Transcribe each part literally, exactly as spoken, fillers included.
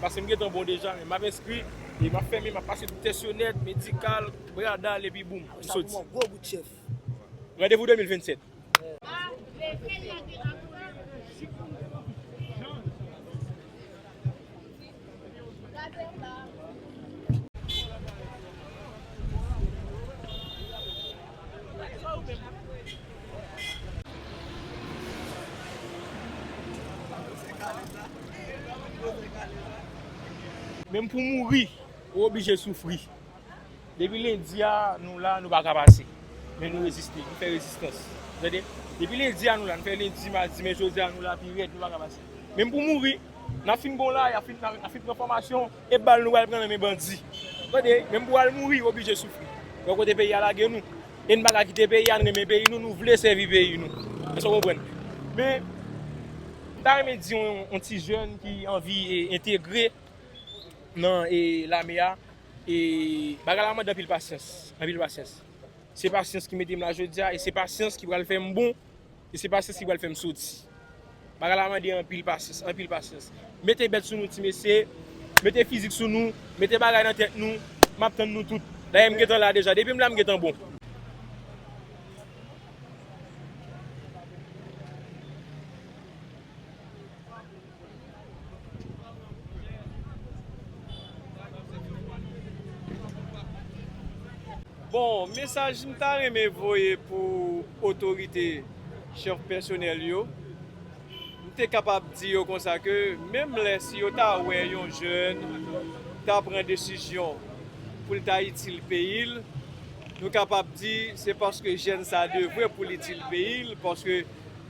Paske m gentan bon deja, men m ap enskri, e m ap fèmen, m ap pase tout tès yo nèt, medikal, bradal, epi boum, m soti. Sa pou mwen gwo bout chèf. Randevou de mil vennsèt. Menm pou mouri, ou oblije soufri. Depi lendi a, nou la, nou pa ka pase. Men nou reziste, nou fè rezistans. Tande? Depi lendi a, nou la, nou fè lendi, madi, men jodi a, nou la pi rèd, nou pa ka pase. Menm pou mouri, n ap fin bon la, n ap fin, n ap fin pran fòmasyon, e bal nou pral pran nan men bandi. Tande? Menm pou al mouri, oblije soufri. Yon kote peyi a lage nou. E n pa ka kite peyi a, n renmen peyi nou, nou vle sèvi peyi nou. Èske w konprann? Men, m ta renmen di yon, yon ti jèn ki anvi, e, entegre nan, e, lame a, e bagay la mande anpil pasyans, anpil pasyans. Se pasyans ki mete m la jodi a, e se pasyans ki pral fè m bon, e se pasyans ki pral fè m soti. Bagay la mande anpil pasyans, anpil pasyans. Mete bèt sou nou, ti mesye, mete fizik sou nou, mete bagay nan tèt nou, m ap tann nou tout. Dayè, m gentan la deja, depi m la, m gentan bon. Bon, mesaj m ta renmen voye pou otorite, chèf pèsonèl yo, m te kapab di yo konsa ke menm lè si yo ta wè yon jèn ta pran desizyon pou l ta itil peyi l, nou kapab di se paske jèn sa devwe pou l itil peyi l, paske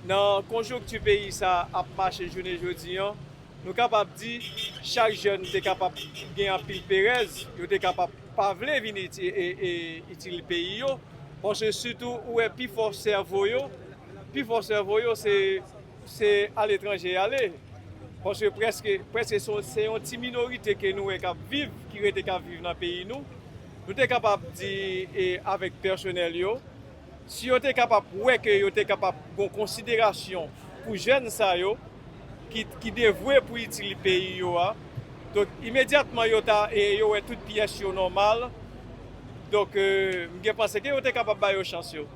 nan konjonkti peyi sa ap mache jounen jodi an, nou kapab di chak jèn te kapab gen anpil perèz, yo te kapab pa vle vin iti-, e, e, itil peyi yo, paske sitou ou wè pifò sèvo yo, pifò sèvo yo se, se aletranje y ale. Paske prèske, prèske se, se yon ti minorite ke nou wè k ap viv, ki rete k ap viv nan peyi nou. Nou te kapab di, e, avèk pèsonèl yo, si yo te kapab wè ke yo te kapab gon konsiderasyon pou jèn sa yo ki, ki devwe pou itil peyi yo a, donk, imedyatman yo ta, e, yo wè tout pyès yo nòmal, donk, e, m gen panse ke yo te kapab ba yo chans yo.